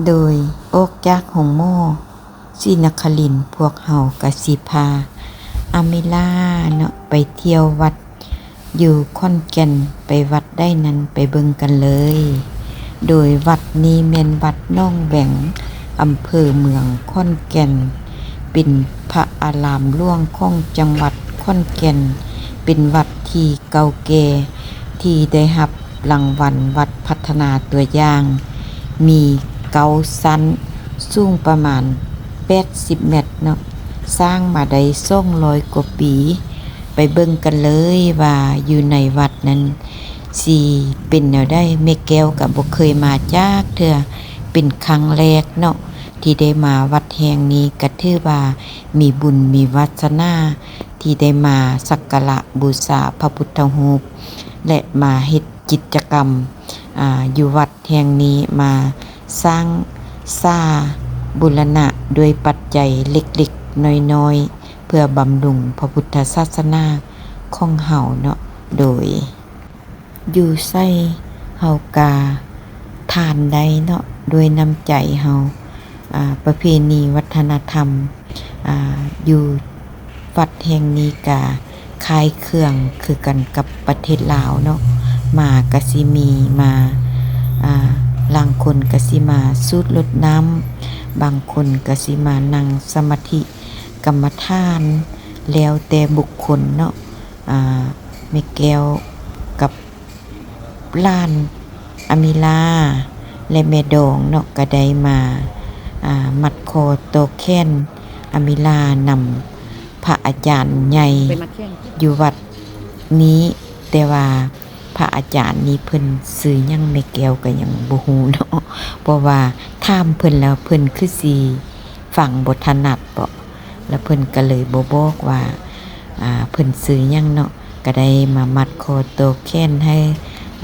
ໂດຍອອກຈາກໂຮງໝໍ ສີນະຄະລິນ ພວກເຮົາກະຊິພາອາເມລາເນາະ ໄປທ່ຽວວັດຢູ່ຂອນແກ່ນ. ໄປວັດໃດນັ້ນ ໄປເບິ່ງກັນເລີຍ. ໂດຍວັດນີ້ແມ່ນວັດໜອງແວງ ອຳເພີເມືອງຂອນແກ່ນ ເປັນພະອາລາມຫຼວງຂອງຈັງຫວັດຂອນແກ່ນ, ເປັນວັດທີ່ເກົ່າແກ່ ທີ່ໄດ້ຮັບລາງວັນວັດພັດທະນາຕົວຢ່າງ ມີເກົ້າຊັ້ນ ສູງປະມານແປດສິບແມັດເນາະ, ສ້າງມາໄດ້ສອງຮ້ອຍກວ່າປີ. ໄປເບິ່ງກັນເລີຍວ່າຢູ່ໃນວັດນັ້ນຊິເປັນແນວໃດ. ແມ່ແກ້ວກະບໍ່ເຄີຍມາຈັກເທື່ອ ເປັນຄັ້ງແລກເນາະ ທີ່ໄດ້ມາວັດແຫ່ງນີ້, ກະຖືວ່າມີບຸນມີວາສະໜາ ທີ່ໄດ້ມາສັກກາລະບູຊາພະພຸດທະຮູບ ແລະ ມາເຮັດກິດຈະກຳ ອາ ຢູ່ວັດແຫ່ງນີ້, ມາສ້າງສາບູລະນະດ້ວຍປັດໄຈເລັກໆນ້ອຍໆ ເພື່ອບຳລຸງພະພຸດທະສາສະໜາຂອງເຮົາເນາະ. ໂດຍ ຢູ່ໃສເຮົາກະທານໄດ້ເນາະ ດ້ວຍນ້ຳໃຈເຮົາ. ອາ ປະເພນີວັດທະນະທຳ ອາ ຢູ່ວັດແຫ່ງນີ້ກະຄ້າຍເຄືອງຄືກັນກັບປະເທດລາວເນາະ, ມາກະຊິມີມາ ອາ ລາງຄົນກະຊິມາສູດລົດນ້ຳ, ບາງຄົນກະຊິມານັ່ງສະມາທິກຳມະຖານ ແລ້ວແຕ່ບຸກຄົນເນາະ. ອາ ແມ່ແກ້ວກັບ ຫຼານອາມິລາ ແລະ ແມ່ດອງເນາະ ກະໄດ້ມາ ອາ ມັດຄໍຕໍ່ແຂນອາມິລານຳພະອາຈານໃຫຍ່ ໄປມັດແຂນ ຢູ່ວັດນີ້, ແຕ່ວ່າພະອາຈານນີ້ເພິ່ນຊື່ຫຍັງ ແມ່ແກ້ວກະຍັງບໍ່ຮູ້ເນາະ, ເພາະວ່າຖາມເພິ່ນແລ້ວເພິ່ນຄືຊິຟັງບໍ່ຖະໜັດເບາະ. ລະເພິ່ນກະເລີຍບໍ່ບອກວ່າ ອາ ເພິ່ນຊື່ຫຍັງເນາະ, ກະໄດ້ມາມັດຄໍຕໍ່ແຂນໃຫ້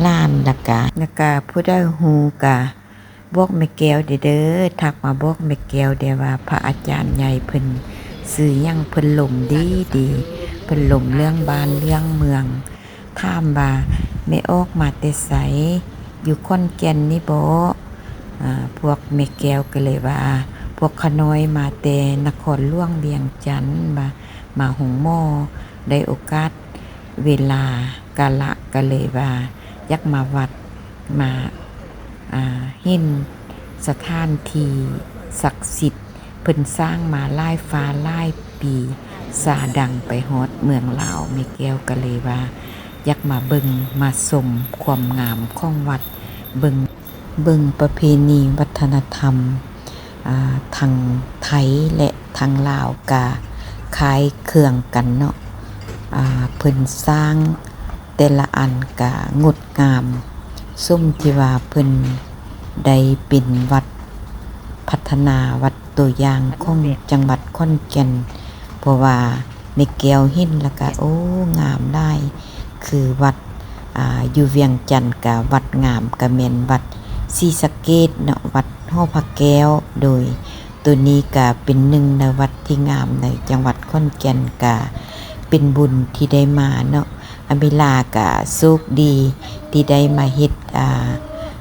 ຫຼານ. ລະກະ ລະກະຜູ້ໃດຮູ້ກະບອກແມ່ແກ້ວແດ່ເດີ, ທັກມາບອກແມ່ແກ້ວແດ່ວ່າພະອາຈານໃຫຍ່ເພິ່ນຊື່ຫຍັງ. ເພິ່ນລົມດີດີ, ເພິ່ນລົມເລື່ອງບ້ານເລື່ອງເມືອງ. ຖາມວ່າ ແມ່ອອກມາແຕ່ໃສ? ຢູ່ຂອນແກ່ນນີ້ບໍ? ອາ ພວກແມ່ແກ້ວກະເລີຍວ່າ ພວກຂ້ານ້ອຍມາແຕ່ນະຄອນຫຼວງວຽງຈັນ, ວ່າມາໂຮງໝໍ ໄດ້ໂອກາດເວລາກາລະ ກະເລີຍວ່າຢາກມາວັດ ມາ ອາ ເຫັນສະຖານທີ່ສັກສິດ ເພິ່ນສ້າງມາຫຼາຍຟ້າຫຼາຍປີ ສາດັງໄປຮອດເມືອງລາວ. ແມ່ແກ້ວກະເລີຍວ່າຢາກມາເບິ່ງມາຊົມຄວາມງາມຂອງວັດ, ເບິ່ງ ເບິ່ງປະເພນີວັດທະນະທຳ ອາ ທັງໄທ ແລະ ທັງລາວກະຄ້າຍເຄືອງກັນເນາະ. ອາ ເພິ່ນສ້າງແຕ່ລະອັນກະງົດງາມ ສົມທີ່ວ່າເພິ່ນໄດ້ເປັນວັດພັດທະນາ ວັດຕົວຢ່າງຂອງຈັງຫວັດຂອນແກ່ນ, ເພາະວ່າແມ່ແກ້ວເຫັນລະກະ ໂອ້ ງາມຫຼາຍ. ຄືວັດ ອາ ຢູ່ວຽງຈັນກະວັດງາມ ກະແມ່ນວັດສີສະເກດເນາະ, ວັດຫໍພະແກ້ວ. ໂດຍ ໂຕນີ້ກະເປັນໜຶ່ງໃນວັດທີ່ງາມໃນຈັງຫວັດຂອນແກ່ນ, ກະເປັນບຸນທີ່ໄດ້ມາເນາະ. ອາມິລາກະໂຊກດີທີ່ໄດ້ມາເຮັດ ອາ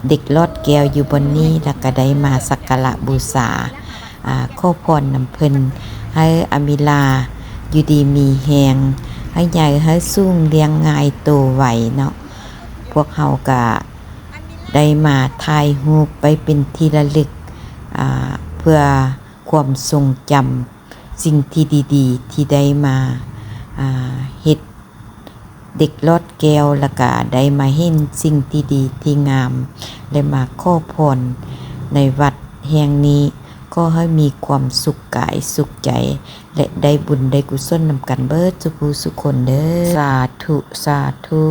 ເດັກຫຼອດແກ້ວຢູ່ບ່ອນນີ້, ລະກະໄດ້ມາສັກກາລະບູຊາ ອາ ຂໍພອນນຳເພິ່ນ ໃຫ້ອາມິລາຢູ່ດີມີແຮງ, ໃຫ້ໃຫຍ່ໃຫ້ສູງ, ລ້ຽງງ່າຍໂຕໄວເນາະ. ພວກເຮົາກະໄດ້ມາຖ່າຍຮູບໄວ້ເປັນທີ່ລະລຶກ ອາ ເພື່ອຄວາມຊົງຈຳ ສິ່ງທີ່ດີໆ ທີ່ໄດ້ມາ ອາ ເຮັດເດັກຫຼອດແກ້ວ, ລະກະໄດ້ມາເຫັນສິ່ງທີ່ດີທີ່ງາມ ແລະ ມາຂໍພອນໃນວັດແຫ່ງນີ້. ຂໍໃຫ້ມີຄວາມສຸກກາຍສຸກໃຈ ແລະ ໄດ້ບຸນໄດ້ກຸສົນນຳກັນເບິດສູ່ຜູ້ສູ່ຄົນເດີ. ສາທຸ ສາທຸ.